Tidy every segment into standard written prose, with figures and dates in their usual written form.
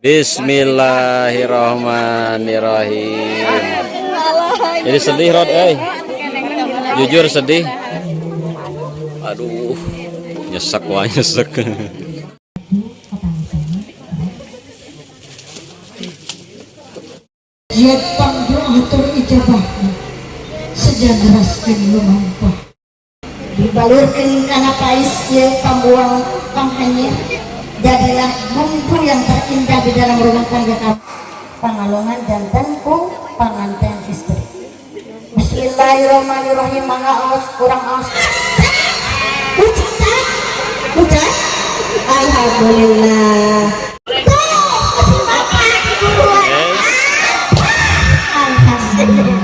Bismillahirrahmanirrahim. Jadi sedih, Rod, eh. Jujur sedih. Aduh, nyesek wah, nyesek. Yen pangdoa tur ijabah, sejageraskeun lumampah, dibalurkeun kana pais ieu pambuang panghanyir, jadilah bumbu yang terindah di dalam rumah tangga kamu. Pangalungan janten ku panganten istri. Bismillahirrahmanirrahim. Mangga aos, kurang aos. Ucap ucap alhamdulillah. Tuh, masih bapak di buruan. Alhamdulillah.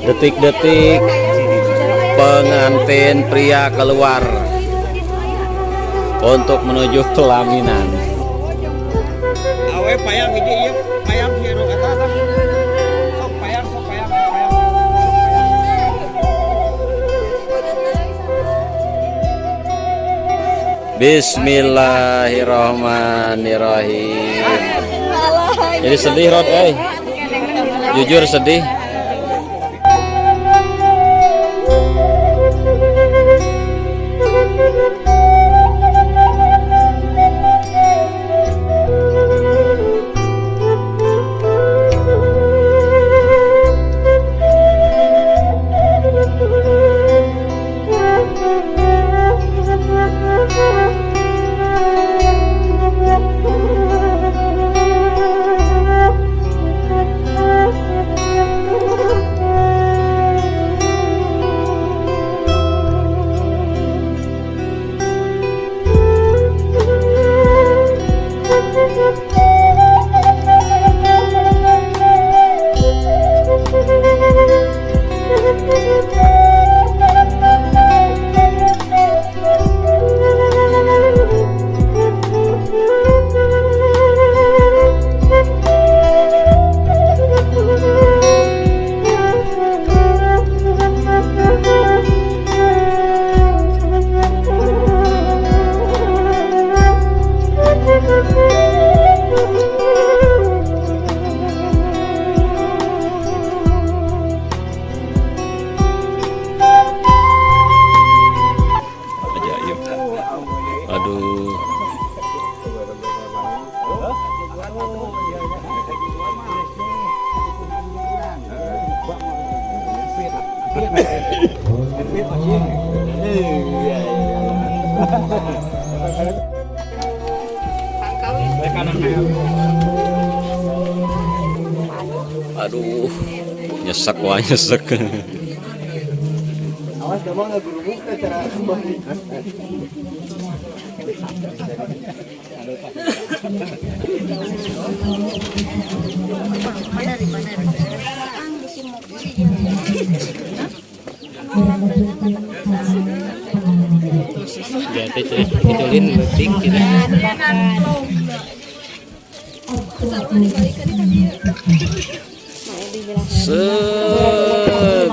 Detik-detik pengantin pria keluar untuk menuju pelaminan. Awe payang hiji ieu, payang hieu eta tah. Sok payang, sok payang, payang. Bismillahirrahmanirrahim. Jadi sedih, Rod, eh. Jujur sedih. Ajaib. Aduh. Aduh. Nyesek wah, nyesek. Awas gampang nggak teh cara kembali. Jadi ditulin letik gitu. Set.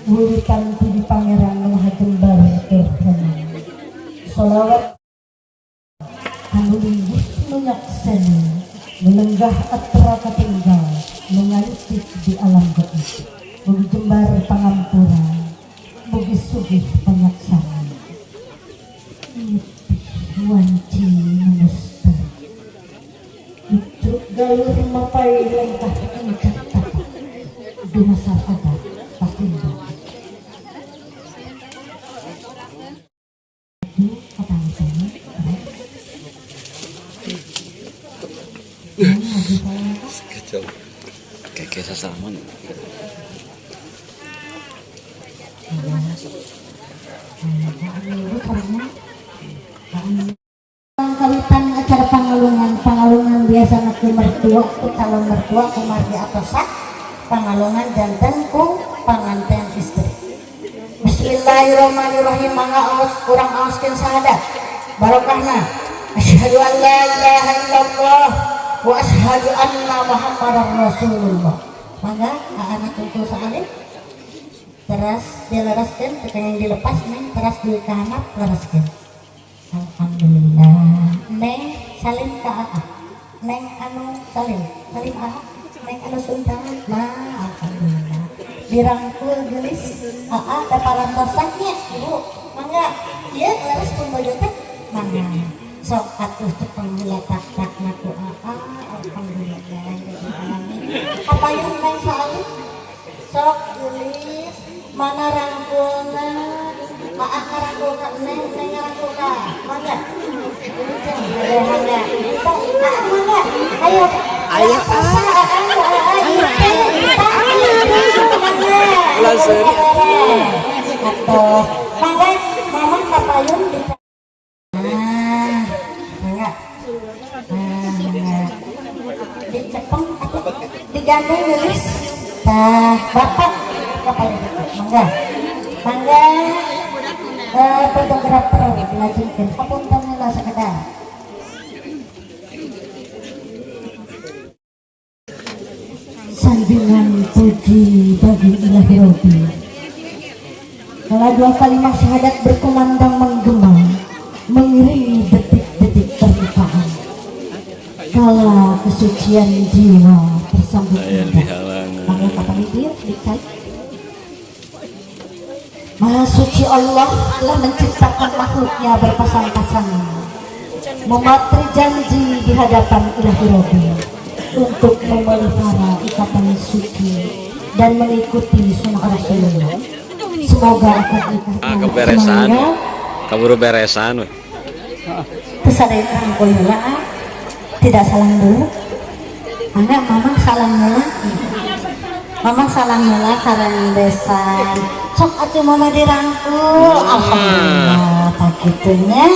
Wuritan Budi Pangeran Maha Jembar Irhana. Solawat anu linggih nu nyakseni, nu lenggah atra katinggal, nu ngalitik di alam gaib. Mugi jembar pangampura, mugi sugih panyaksana. Nitih wanci nu musta. Ucruk galur mapay lengkah encak tapak. Dumasar adat pasindan. Itu kata. Kacau. Kayak sasalaman. Kawitan acara pangalungan, pangalungan biasa ku mertua, ku calon mertua, ku margi atosan. Pangalongan janten ku panganten istri. Bismillahirrahmanirrahim. Mangga aos, urang aoskeun syahadat barokahna. Asyhadu an la ilaha illallah wa asyhadu anna Muhammadar Rasulullah. Mangga anak tungkul saalih, teras dileraskeun, teu kenging dilepas, Neng. Teras di kahanap, leraskeun. Alhamdulillah. Neng, salim ka Aa. Neng anu salim, salim Aa. Neng anu suntangan. Nah, alhamdulillah, dirangkul gelis Aa da parantosan nya. Ibu, mangga. Ieu leres pun baju teh. Mangga, sok atuh cepeng heula tak tak na ku Aa. Alhamdulillah alamin. Kapayun, Neng, saalih. Sok gelis, mana rangkulna? Aa ngarangkul ka Neng, Neng ngarangkul ka. Mangga. Ayo, mangga. Aa, mangga. Ayo. Ayo, Aa, ayo, mangga. Atau mangga, mama kapayun di. Nah, mangga. Nah, mangga. Dicepeng atau digandeng gelis. Tah, bapak kapayun. Mangga. Mangga. Fotografer lajengkeun. Hapunten heula sakedar. Sanjungan puji bagi Ilahi Rabbi. Kala dua kalimat syahadat berkumandang menggema, mengiringi detik-detik pernikahan. Kala kesucian jiwa tersambut Aya indah. Dihalangan. Mangga kapan ieu dikait. Maha suci Allah telah menciptakan makhluknya berpasang-pasangan, mematri janji di hadapan Ilahi Rabbi untuk memelihara ikatan suci dan mengikuti sunnah Rasulullah. Semoga akad nikah Ah, keberesan. Kaburu beresan we. Terus ada yang rangkul heula, ah. Tidak salam dulu. Mangga, mama salam heula. Mama salam heula sareng besan. Sok atuh mama dirangkul. Alhamdulillah, tah kitu nya.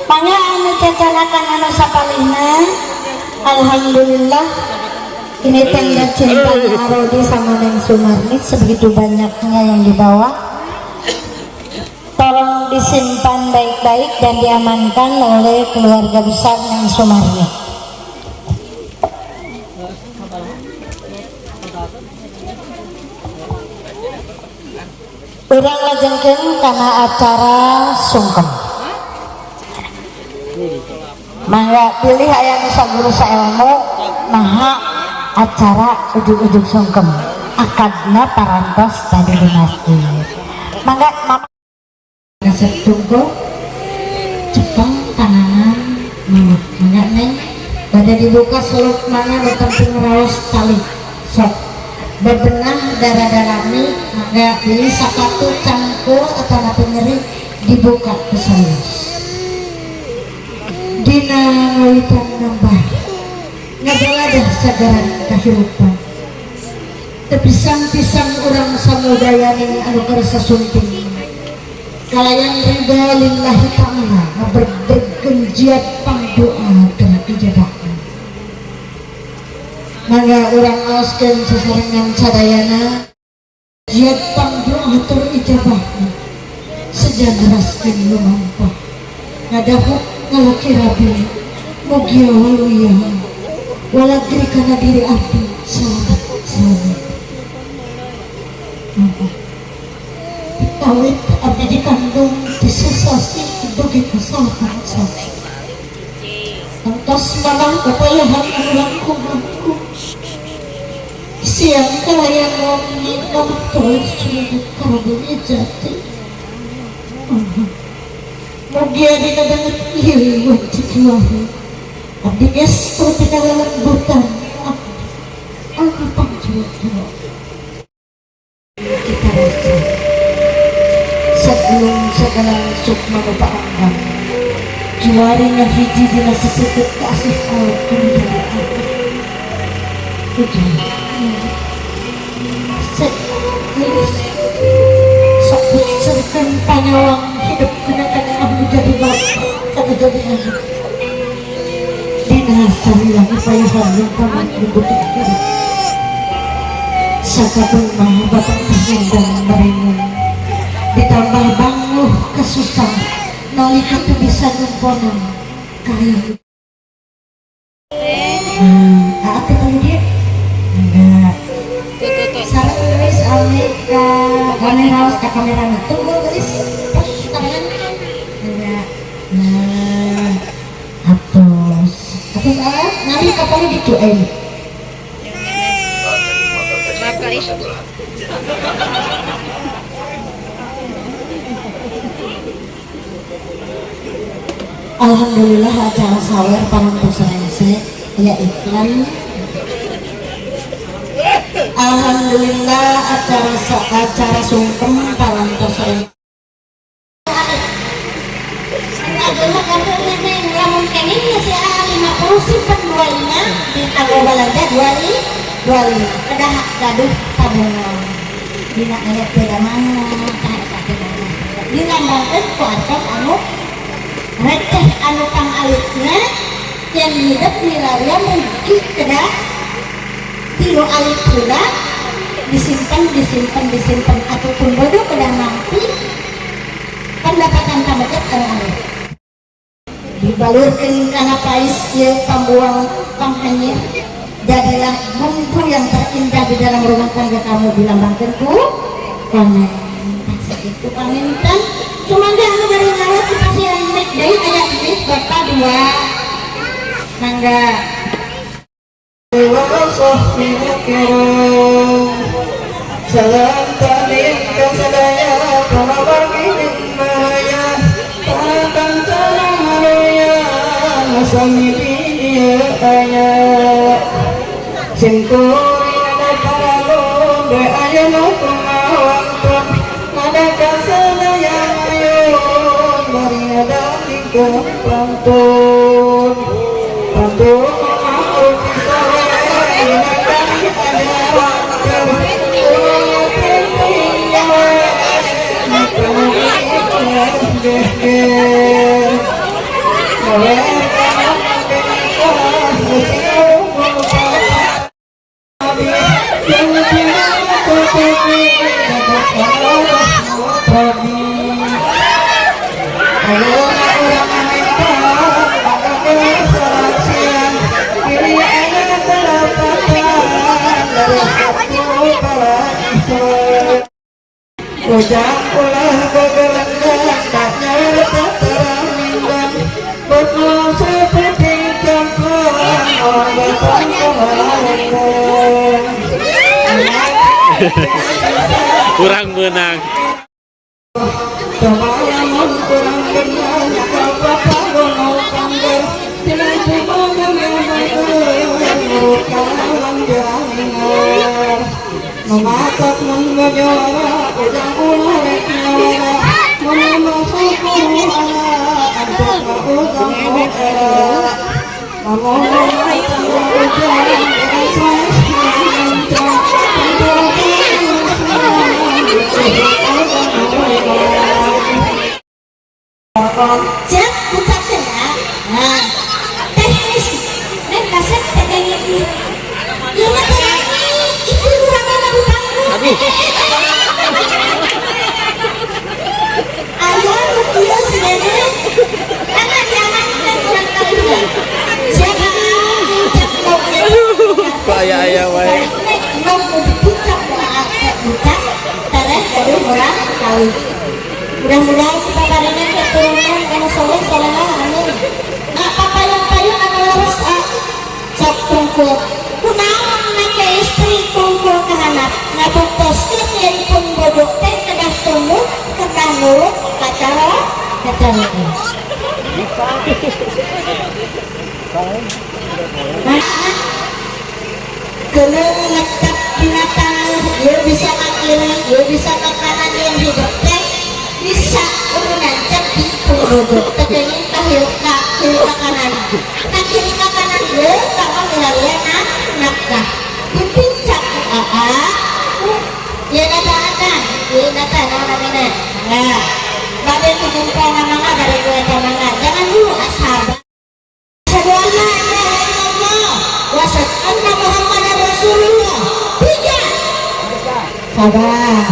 Mangga anu cacanakan anu sapalihna. Alhamdulillah, ini tenda cintanya Arodi sama Neng Sumarni sebegitu banyaknya yang dibawa. Tolong disimpan baik-baik dan diamankan oleh keluarga besar Neng Sumarni. Urang lajengkeun kana acara sungkem. Mangga pilih aya nu saguru saelmu naha acara ujug-ujug sungkem. Akadna parantos tadi di masjid. Mangga, mama. Kasep tunggu cepeng tanganan mama. Mangga, Neng. Bade dibuka seluk mana nu penting raos tali. Sok bebenah darah dalami. Mangga pilih sapatu cangkul atau napi nyeri dibuka ke serius. Dina ngawitan nambah ngabaladah sagaran kahirupan, tepisang-pisang urang samudayaning anu karsa sunting kalayan ridho lillahi ta'ala, ngabergenjiat pangdoa terijabahna. Mangga urang aoskeun sasarengan sadayana, jiat pangdoa terijabahna, sejagraskeun lumampah ngadahuk ngalaki rabi, mugia waluya walagri kana diri abdi selamat selamat. Kawit abdi dikandung disesasi dugi ka salapan sasi, entos manah kapayahan anu langkung-langkung siang kalayan wengi ngabetul sumedep ka jati. Mugia dina banget ieu wanci kiwahi abdi geus tina lelembutan abdi anu pangjuang kita rasa sebelum segala sukma nu paanggang juari ngahiji dina seseukeut kaasih kolot kanu jadi anak ujar geus sok pucerkeun panyawang hidup kana anu jadi bapak kana jadi anak dina sarilang ipayahan yang tamat dibutuh hidup. Sakapun mah bapak teh ngomong ditambah banguh kesusah nalika teu bisa nemponan kaya. Nah, apa tadi dia? Enggak. Sareng geus ame ka kamera, ka kamera. Tunggu geus pas tangan. Enggak. Nah, atos. Atos ah, nari kapal gitu eh. Bapak ih. Alhamdulillah acara sawer parantos rengse ya iklan. Alhamdulillah acara acara sungkem parantos rengse. Lamun kenging si A 50 simpen 25 di tanggo balanja 25 kedah gaduh tabungan dina aya beda mana tah eta teh dilambangkeun ku artos anu receh anu pangalitna yang hidup milarian rugi kedah tilu alit heula disimpan disimpan disimpan ataupun bodoh kedah mampi pendapatan pameget anu alit dibalurkeun kana pais ieu pambuang panghanyir, jadilah bumbu yang terindah di dalam rumah tangga kamu dilambangkeun ku koneng. Sakitu panginten, sumangga anu bari ngawat dipasihan mic deui, aya mic bapak dua, mangga. وصحبه الكرام Salam talim kasadaya Pamabagi maya Pahatan salam Sami aya Sinturi nada paralon De aya no kumawantun Nada kasadaya mayon Bari nada tingkah pantun Pantun aku bisa Ujang ulah kegelenggang tak nyata terang bermau seperti campuran orang batang kemarin. Kurang menang. Kemayangan kurang kenal bapak gono pangger tidak mematak menggejora ujang ulah rek nyawara menambah syukur ala antuk ujang era memohon ujang Siap, ucapkan ya. Nah, teknis, neng kaset teknik ini. Ya mah itu rame lagu panggung. Aduh. Ayah, nu kieu si Dede. Karena diamankan kurang kali ini. Siapa ucap mau Kok aya-aya wae. Nek mau dipucap ucap, tereh dari orang kali. Mudah-mudahan kita barengan keturunan anu soleh solehah, amin. Nah, papayung-payung anu leres ah, sok tungkul. Kunaon make istri tungkul kahanap ngabuktoskeun yen pun bodoh teh kedah tumbuh kedah nurut kacara kacara. Nah, keunang netep dina taneuh ieu bisa ka kiri, ieu bisa ka kanan, yang hidup teh bisa urunan cek di bodoh teh kenging ka ka kiri ka kanan, ka kiri ka kanan ieu bakal milarian nafkah dipincak aa ieu nata ieu nata naon namina. Nah, bade kujumpa mangga bade ku eta mangga jangan dulu ashab. Asyhadu an la ilaha illallah wa asyhadu anna Muhammadar Rasulullah. Tiga. Sabar,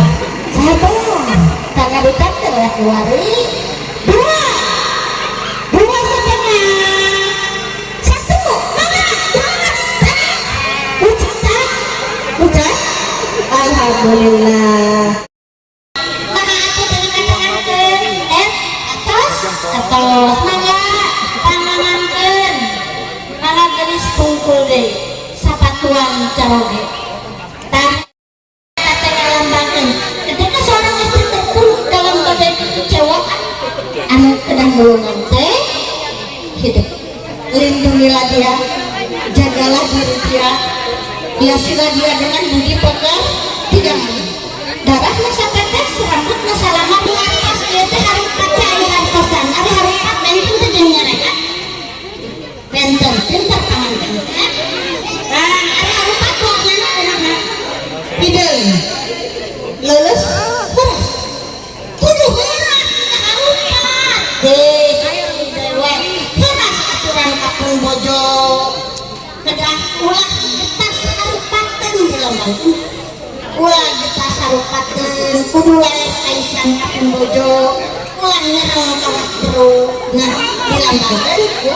sabar. Karena ditakdir ya keluari dua, 2,5, satu, mana? Dua, ucap, ucap. Alhamdulillah. Maka aku dengan atos, atos, mangga pangangankeun, mangga gelis tungkul deui, sapatuan caroge. Tah, kata ngalambangkeun ketika seorang istri terpuruk dalam badai kekecewaan, anu kedang nulungan teh hidup. Lindungilah dia, jagalah diri dia, hiasilah dia dengan budi pekerti. Darah masa tetes, rambut masa lama. Pas ieu teh harupat teh aya hartosan, ari harupat benten teh jeung nyarehat. Benten, pinter panganten. Nah, ari harupat warnana kumaha? Hideung. Leuleus, heuras. Kudu heuras harupat. Deh, dewe. Heuras aturan kapung bojo. Kedah ulah getas harupateun dilambangkeun. Ulah getas harupateun, kudu wae kaisan kapung bojo. Ulah nyerang kawas jero. Nah, dilambangkeun ku